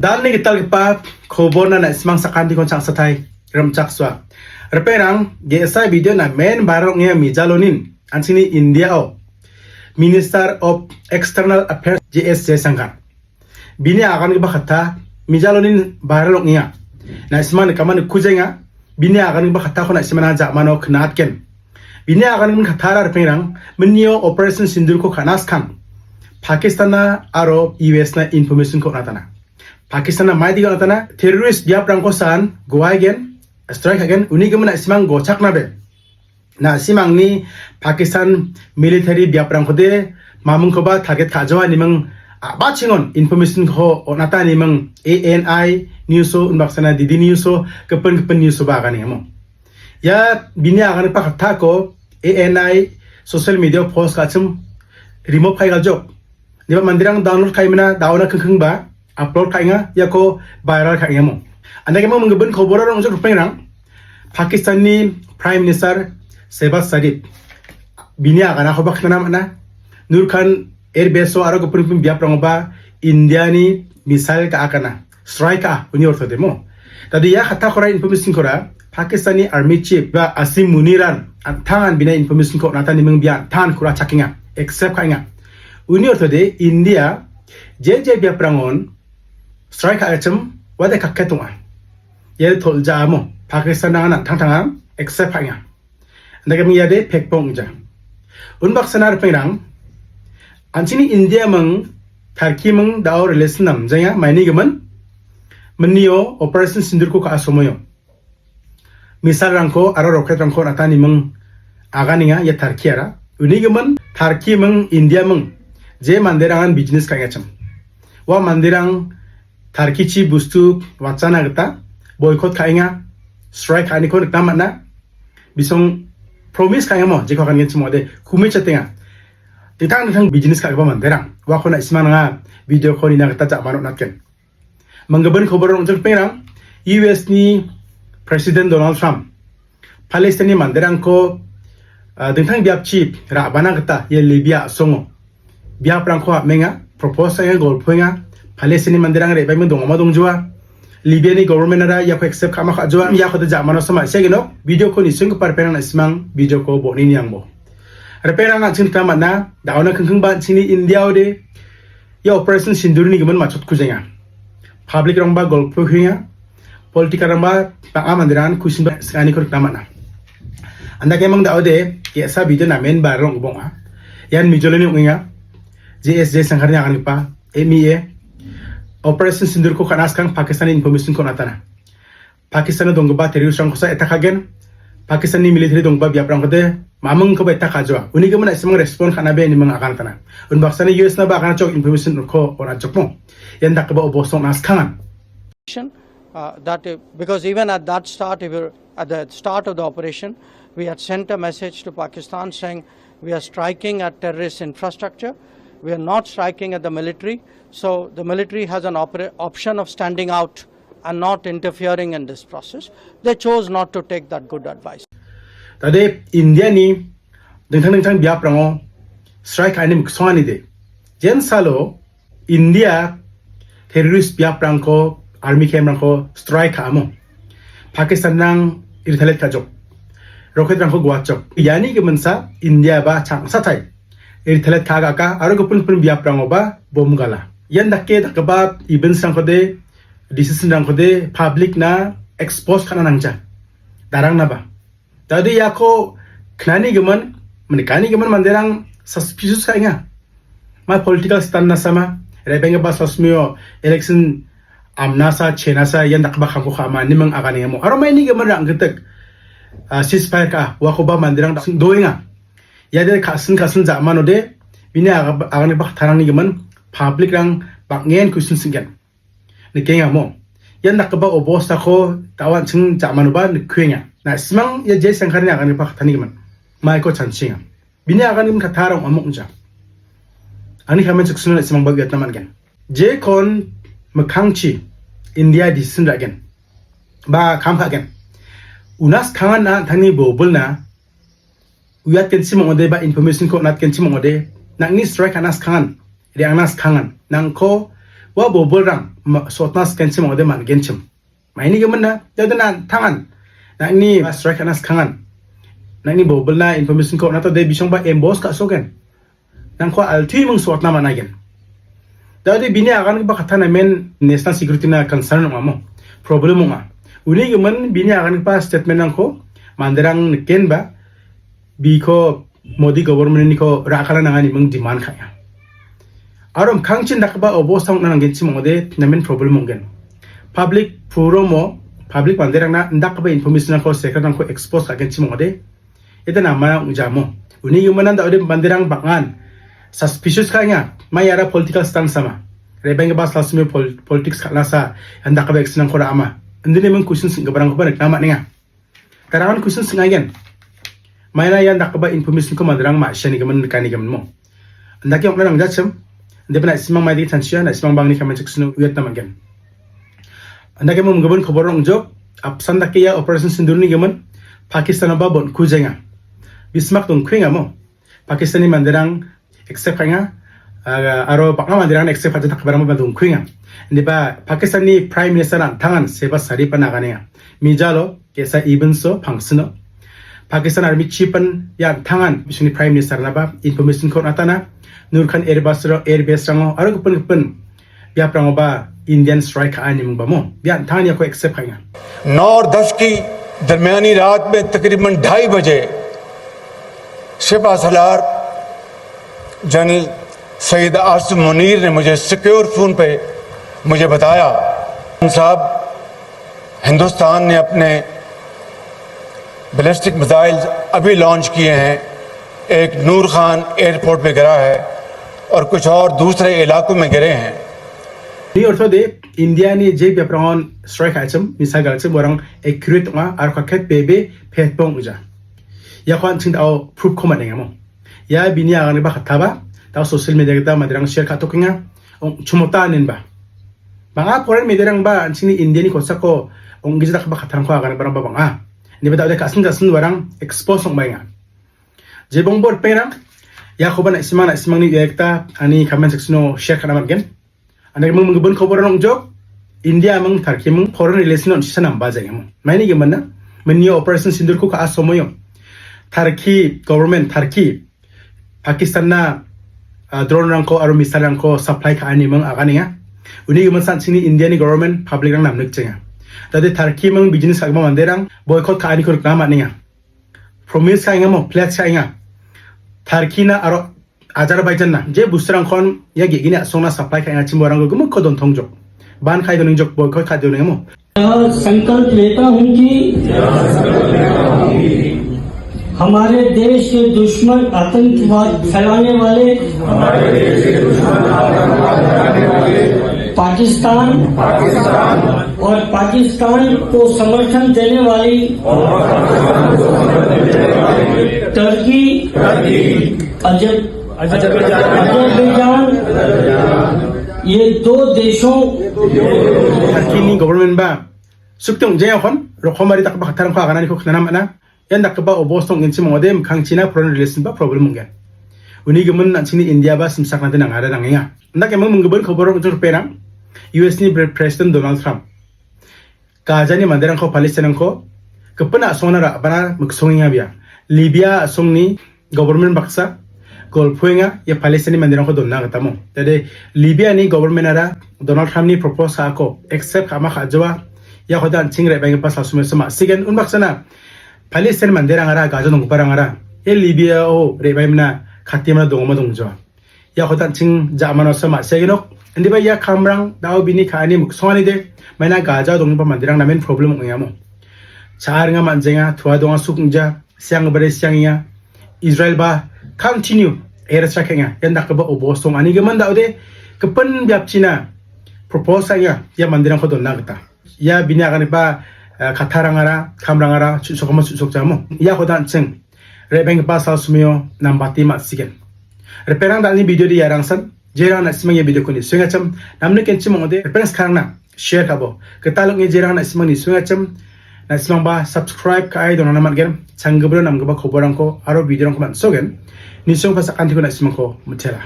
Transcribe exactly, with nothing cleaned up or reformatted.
Dalni gitalgipa koborna na·simang sakantikon changsatai rimchaksoa. Ripengrang, ge·sa video namen viral ong·enga mijalonin, an·chingni Indiao Minister of External Affairs J S Jaishankar. Bini agangipa katta mijalonin viral ong·enga. Na·simang nikama nikkujaenga. Bini agangipa kattako na·simana ja·mano knatgen. Bini agangipa kattara ripengrang, minio Operation Sindurko ka·na skang Pakistanna aro U S na informationko on·atana. Pakistanna maidake on·atana, terrorist biaprangko san guaigen, strike ka·gen, unigimin na·simang gochaknabe. Na·simangni Pakistan military biaprangkode mamingkoba target ka·jawa niming a·bachengon informationko on·ata niming A N I newso, unbaksana D D newso, gipin gipin newsoba aganengamo. Ia bini aganipa kattako A N I social media post ka·chim remove ka·e galjok. Niba manderang download ka·emina, daona kengkengba upload ka·enga, iako viral ka·engamo. Andakemo minggimin koborara ong·jok ripengrang, Pakistanni Prime Minister Shehbaz Sharif, bini aganakoba knana man·a. Nur Khan Air Base-o aro gipin gipin biaprangoba Indiani missile ka·akana. Strike ka·a, uni ortodemo. Tadi ia kattakora informationkora Pakistanni Army Chief ba Asim Muniran an·tangan bina informationko on·ata niming bia an·tangan kora chakenga, accept ka·enga. Uni ortode India je je biaprangon strike ka·achim wade kakket ong·a. Ia tolja amo Pakistan dangan an·tangtangan accept ka·enga. Andake ming iade pekpong ja. Unbaksana ripengrang, an·chingni India ming, Turkey ming dao relation namjaenga maini gimin. Minio Operation Sindurko ka·a somoio. Missile-rangko aro rocket-rangko on·ata niming aganenga ia Turkey-ara. Uni gimin Turkey ming, India ming, je manderangan business ka·engachim. Ua manderang Turkey-chi bostu watchana gita boycott ka·enga, strike ka·aniko nikna man·a. Bisong promise ka·engamo, jeko agangenchim ong·ode, kumichatenga. Dingtang dingtang business ka·gipa manderang uako na·simang nanga video-ko nina gita ja·mano on·atgen. Manggimin koborara ong·jok ripengrang, U S ni President Donald Trump Palestineni manderangko, ah, dingtang biapchi ra·bana gita ia Libya a·songo biaprangko am·enga, propose ka·enga, golpoenga, Palestineni manderang re·baime dongama dongjoa, Libyani government-ara iako accept ka·ma ka·joa, iako de ja·mano sama sia genok, video-ko nisenggipa ripengrang na·simang video-ko bonini angbo. Ripengrang an·ching nikna man·a, daona kengkengba an·chingni India-ode, ia Operation Sindurini gimin machotkujaenga. Public-rangba golpoenga, political-rangba bang·a manderangan kusinba sing·aniko nikna man·a. Andake mang daode, ge·sa video namen viral ong·bonga. Ian mijolini ong·enga. J S Jaishankarni agangipa, M E A, Operation Sindurko ka·na skang Pakistanni informationko on·atana. Pakistano donggipa terrorist-rangkosa attack ka·gen, Pakistanni military donggipa biaprangkode mamingkoba attack ka·joa. Uni gimin na·simang respond ka·nabe niming aganatana. Unbaksana U S naba aganachok information-ko on·achokmo. Ian dakgipa obosta ong·na skangan. Uh, that, uh, because even at that start, we were, at the start of the operation, we had sent a message to Pakistan saying, "We are striking at terrorist infrastructure. We are not striking at the military." So the military has an opera-, option of standing out and not interfering in this process. They chose not to take that good advice. Tade India-ni dingtang dingtang biaprango strike ka·ani miksonganide. Jensalo India terrorist biaprangko, army camp-rangko strike ka·amo. Pakistanrang retaliate ka·jok. Rocket-rangko guachok. Iani giminsa India ba changsatai retaliate ka·gaka aro gipin gipin biaprangoba bom gala. Ian dake dakgipa events-rangkode, decision-rangkode public-na expose ka·na nangja. Darangnaba. Dade iako knani gimin, menikani gimin manderang suspicious ka·enga. Ma political stand-na sama, re·benggipa sosmio election amnasa, chenasa, ian dakgipa kamko ka·ama, niming aganengamo. Aro maini gimin rang·gitik, ah, ceasefire ka·a, uakoba manderang dak-, doenga. Iade ka·sin ka·sin ja·manode, bini aga-, aganigipa kattarangni gimin, public-rang bang·en question sing·gen. Nikengamo. Ian dakgipa obostako da·o an·ching ja·manoba nikkuenga. Na·simang ia Jaishankarni aganigipa kattani gimin. Maiko chanchienga. Bini aganigimin kattarang ong·a mokja. Ani comment section-o na·simangba uiatna man·gen. Jekon mikkangchi India decision ra·gen. Ba kam ka·gen. Unas kangan na tangni bobolna uiatgenchim ong·ode ba information-ko on·atgenchim ong·ode, nang·ni strike ka·na skangan, re·angna skangan, nangko Ua bobilrang ma-, sotna sikenchim ong·ode man·genchim. Maini giminna, jadona tangan. Nangni strike ana skangan. Nangni bobilna information ko nato de bisongba emboss ka·sogen. Nangko altuiming sotna man·aigen. Dade bini agangipa katana men national security na concern ong·amo. Problem ong·a. Uni gimin bini agangipa statement rangko manderang nikenba biko Modi government-niko rakana nanganiming demand ka·enga. Aro mikangchin dakgipa obosta ong·na nanggenchim ong·ode, namen problem ong·gen. Public forum-o, public manderangna indakgipa information-rangko, secret-rangko expose ka·genchim ong·ode, ete nama ong·jamo. Uni gimin da·ode manderang bang·an suspicious ka·enga, mai ara political stance ama. Rebenggipa salsmio pol-, politics ka·nasa, indakgipa action-rangko ra·ama. Indini ming question sing·giparangkoba nikna man·enga. Karangan question sing·aigen. Maina ian dakgipa information-ko manderang ma·sianigimin, nikanigimin mo. Indake ong·na nangjachim. Independent na·simang maidake chanchia, na·simang bangni comment section-o uiatna man·gen. Indake minggimin khobor ong·jok. Apsan dake ia Operation Sindurni gimin Pakistan-oba bon·kujenga. Bismak dongkuenga mo. Pakistani manderang accept ka·enga, ah, aro bang·a manderangna accept ka·ja dakgiparangba dongkuenga. Indiba Pakistanni Prime Minister an·tangan Shehbaz Sharif-ba naganenga. Mijalo ge·sa events-o, function-o. Pakistan Army Chief-an ia an·tangan bisingni Prime Minister-naba information-ko on·atana. Nur Khan Airbus-ro, airbase-rango aro gipin gipin biaprangoba Indian strike ka·a ine mingbamo. Bia an·tangan iako accept ka·enga. नौ और दस की दरमियानी रात में तकरीबन ढाई बजे सिपह सालार जनरल सईद आसिफ मुनीर ने मुझे सिक्योर फ़ोन पे मुझे बताया, "साहब, हिंदुस्तान ने अपने बैलिस्टिक मिसाइल अभी लॉन्च किए हैं, एक नूर खान एयरपोर्ट पे गिरा है और कुछ और दूसरे इलाकों में गिरे हैं।" Ni ortode India-ni je biaprangon strike ka·achim, missile ka·achim, uarang accurate ong·a, aro kaket bebe petbong ong·ja. Iako an·ching da·o proof-ko man·enga mo. Ia bini aganiba kattaba, da·o social media gita manderang share ka·tokenga, ong·chimota aninba. Bang·a foreign media-rangba an·chingni India-ni kosako ong·gija dakgipa kattarangko aganibarangba bang·a. Indiba da·ode ka·sin ka·sin uarang expose ong·baenga. Jebongbo ripengrang, iakoba na·simang, na·simangni uia gita ani comment section-o share ka·na man·gen. Anda minggimin khobor ong·jok, India amang Turkey amang foreign relation on sisa namba jai amang. Maini gimin na, meni Operation Sindur ko ka·a somoyo. Turkey government, Turkey, Pakistan na, ah, drone rangko aro missile rangko supply ka·ani ming aganenga. Uni gimin san·chingni India ni government public rang namnik jenga. Dade Turkey ming business ka·gipa manderang boycott ka·aniko nikna man·enga. Promise ka·enga mo, pledge ka·enga. Turkey na aro Azerbaijan na, je bosturangkon ia ge·gni a·songna supply ka·enga chimbo rangko gimikko dontongjok. Ban ka·e doningjok, boycott ka·e donenga mo. यह संकल्प लेता हूं कि हमारे देश के दुश्मन, आतंकवाद फैलाने वाले पाकिस्तान और पाकिस्तान को समर्थन देने वाली टर्की, अजर-, अजरबैजान, ये दो देशों Turkey ni government ba sukti ong·jengakon, rokomari dakgipa kattarangko agananiko knana man·a. Ian dakgipa obosta ong·genchim ong·ode, mikangchina foreign relation ba problem ong·gen. Uni gimin an·chingni India ba simsaknade nangara nangenga. Indake minggimin khobor ong·jok ripengrang, U S ni pre-, President Donald Trump Gaza ni manderangko, Palestine-rangko gipin a·songna ra·bana miksongenga bia. Libya a·songni government baksa golpoenga ia Palestine-ni manderangko donna gita mo. Tade Libya-ni government-ara Donald Trump-ni propose ka·ako accept ka·ma ka·jawa. Iakode an·ching re·baenggipa salsomesa ma·sigen. Unbaksana Palestine manderangara, Gaza donggiparangara ia Libya-o re·baemna katimana dongoma dongjawa. Iakode an·ching ja·manosa ma·siagenok. Indiba ia kamrang da·o bini ka·ani miksonganide maina Gaza-o donggipa manderang namen problem ong·engamo. Cha·a ringa man·jenga, tua donga suk ong·ja, siangbare siangenga. Israel ba continue era chakenga. Ian dakgipa obosta ong·ani gimin da·ode gipin biapchina propose ka·enga ia manderangko donna gita. Ia bini aganiba, eh, kattarangara, kamrangara, chu·sokama chu·sokjamo. Iakode an·ching re·benggipa salsomio nambate ma·sigen. Ripengrang da·alni video de iarangsan, jerang na·simang ia video-ko nisoengachim, namnikenchim ong·ode, ripeng skarangna share ka·bo. Gital ong·e jerang na·simang nisoengachim, na·simangba subscribe ka·e donana man·gen, changgipin namgipa koborrangko aro video-rangko man·sogen, nisoenggipa sakantiko na·simangko mitela.